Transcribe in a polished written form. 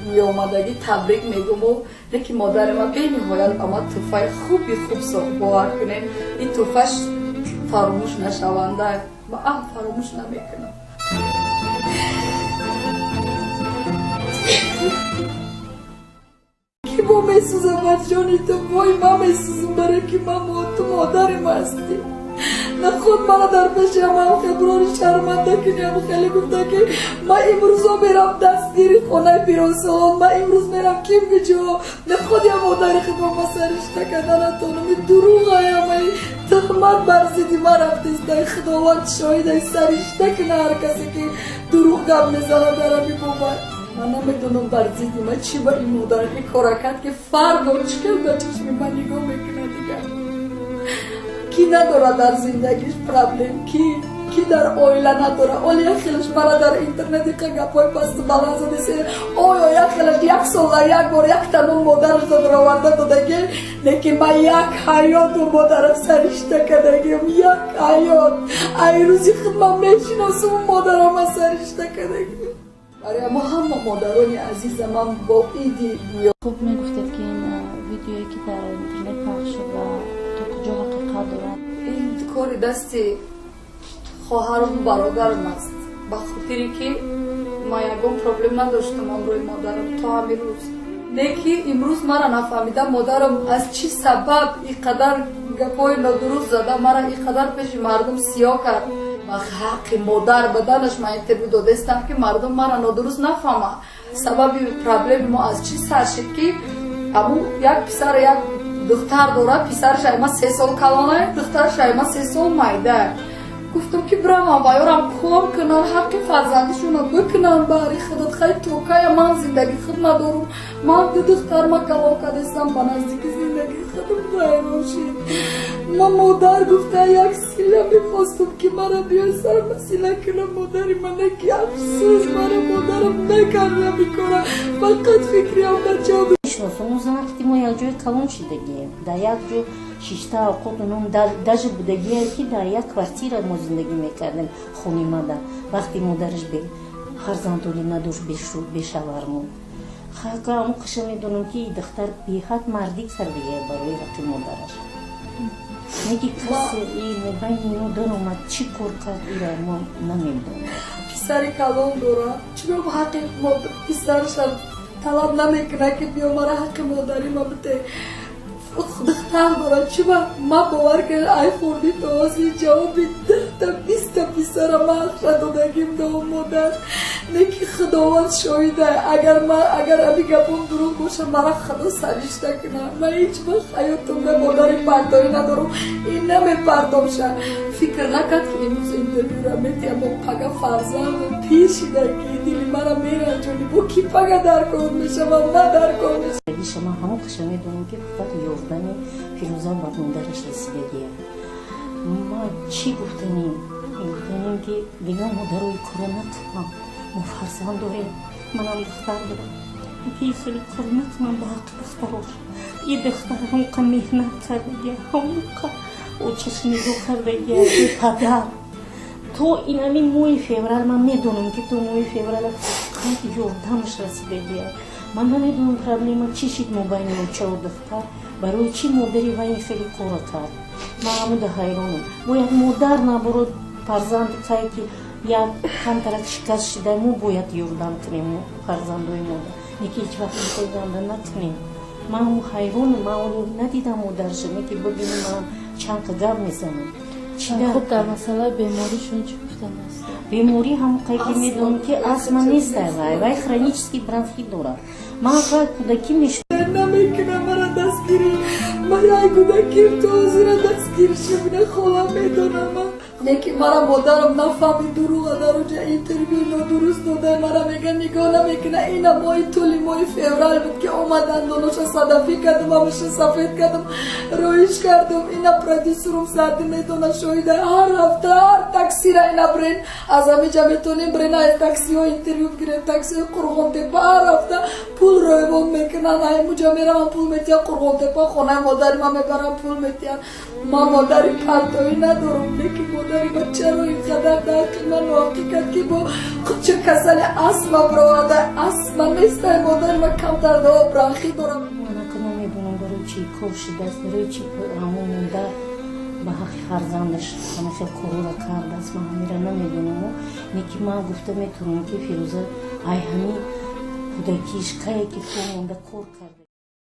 гӯёмадагӣ табрик мегӯму, лекин модари ман бениҳоят ба ман тӯҳфаи хуби хуб сохт. Бовар кунед, ин тӯҳфаш фаромӯш нашаванда, ма фаромӯш намекунам. Ки бо месӯзам бар ҷони ту, вой ман месӯзам, барое ки ман ту модари ман ҳастӣ. Наход мана дар пеши ҳамаам хеброри шарманда куням. Хеле гуфта ки ман имрӯзо мерам дастгири хонаи пиронсолон, ман имрӯз мерам ким куҷо. Наход я модари худро ма саришта карда натонам. И дурӯғай, ҳамаи туҳмат бар зидди ман рафтеста. Худованд шоҳидай, саришта куна ҳар касе ки дурӯғ гап мезанад дар ҳамин бобат. Ман намедонам бар зидди ман чӣ ба ин модар ин кора кард, ки фардо чӣ кар ба чашми ман нигоҳ мекунад дигар. Ки надорад дар зиндагиш проблем, ки дар оила надорад. Оли як хелаш мара дар интернет иқа гапҳои пасту баланд задесе. Оё як хелаш як сола як бор як танун модараш додроварда додагӣ, лекин ман як ҳаёту модарам саришта кардагиам, як ҳаёт. Ай рӯзи худ ман мешиносам, модарама саришта кардагиам. Барои мо ҳама модарони азиза ман бо иди гӯё. Хуб, мегуфтед ки ин видеое ки дар интернет пахш шуд ва то куҷо ҳақиқат дорад? Ин кори дасти хоҳару бародарам аст, ба хотире ки ман ягон проблем надоштам ҳамроҳи модарам то ҳамин рӯз. Не ки имрӯз мара нафаҳмида модарам аз чӣ сабаб ин қадар гапҳои нодуруст зада, мара ин қадар пеши мардум сиёҳ кард. Ва ҳаққи модар баданаш ман интервю додаистам, ки мардум мара нодуруст нафаҳмад. Сабаби проблеми мо аз чӣ сар шид, ки абу як писар як духтар дорад, писараш ай ман 3 сол калона, духтараш ай ман 3 сол майда. Гуфтам ки биравам ва ёрам кор кунам, ҳаққи фарзандишонро бикунам баҳри худат. Хай токая ман зиндагӣ худ надорам, ман ду духтар ма калон кардастам, ба наздики зиндагии худам вайрон шид. Ман модар гуфта як сила мехостам ки мара биёй сарма сила кунам модари мана, ки афсӯс мара модарам накарда мекора, фақат фикриам бачаам. Мешиносам, он зан вақти мо як ҷои калон шидагием, дар як ҷо шишта авқоту нон, даже будагие ки дар як квартира мо зиндагӣ мекардем хонимада. Вақти модараш фарзанддорӣ надошт, бешавар монд. Хака аму қиша медонам ки и духтар беҳад мардӣ кардагия барои ҳаққи модараш. Неки касе и мобайни ино даромад, чӣ кор кард, ира мо намедонем. Писари калон дорад, чиро ҳаққи писараша талаб намекунад ки биё мара ҳаққи модарима бите? Духтар дорад, чиба ман бовар кунед, ай хурдӣ то ҳозир ҷавоби 10та 20та писара ман ҳақша додагим до модар. Лекин Худованд шоҳида, агар ман агар ҳамин гапом дурӯғ бошад, мара Худо саришта кунад. Ман ҳеҷ вақт ҳаётумда модари партоӣ надорам, ин намепартомша. Фикр накард ки имрӯз интервюра метиҳам, бо пага фарзандам пир шида, ки дили мара меранҷонӣ, бо ки пага дар кор мешавам, ман дар кор мешавам. Шумо ҳамон қиша медонам ки фақат ёрдами Фирӯза ба модараш расидагия. Ма чӣ гуфтанем? Гуфтанем ки дигар модарои кора накунам, мо фарзанд дорем, манам духтар дорам, ки хеле кор накунам ба ҳаққи духтарош. И духтар ҳамқа меҳнат кардагия, ҳамқа очаш нигоҳ кардагия, бепадар. То ин ҳамин моҳи феврал ман медонам ки то моҳи феврал фақат ёрдамаш расидагия. Ман намедонам проблема чӣ шид мобайни очаву духтар, барои чӣ модари вай ин хеле кора кард. Ман ҳамуда ҳайронам. Бояд модар наоборот фарзанд кае ки як камтарак шикаст шида, мо бояд ёрдам кунем фарзандои модар, не ки ҳеҷ вақт ин ганда накунем. Ман ҳаму ҳайронам, ман оно надидам модарша, не ки бибинем ман чанд ка гап мезанам. Хуб, дар масъалаи беморишон чӣ гуфтан аст? Беморӣ ҳам қайки медонам ки астма нест, вай хронический бронхит дорад. Ман фақат кӯдакӣ меш намекунам мара дастгирӣ, мара ай кӯдаким то ҳозира дастгир шудна, хола медонам. Лекин мара модарам нафаҳмид, дурӯға дар оҷа интервю нодуруст дода, мара мега нигоҳ намекуна. Ина моҳи тӯли моҳи феврал буд ки омадан доноша садафӣ кардам, ҳамаша сафед кардам, роиш кардам. Ина продюсерум сарди медона, шоҳида, ҳар ҳафта ҳар таксира ина бирен, аз ҳамиҷа метонем бирен, аз таксиҳо интервю бигирем, таксиҳои Қурғонтепа ҳар ҳафта пул ройвон мекунанд, аймуҷа меравам пул метиҳам, Қурғонтепа хонаи модари ман мебарам пул метиҳам. Ман модари партоӣ надорам, лекин Модари ма чаро ин қадар дар ҳаққи ман ноҳақӣ кард, ки бо худча касали астма бироварда? Астма нестай модари ма, камтар дава бронхит дорам. Манака намедонам, барои чӣ кор шудааст, барои чӣ ҳамон модар ба ҳаққи фарзандаш ҳама хел корора кардааст. Ман ҳамира намедонаму, лекин ман гуфта метавонам, ки Фирӯза ай ҳамин кӯдакиш кае ки по монда кор карда.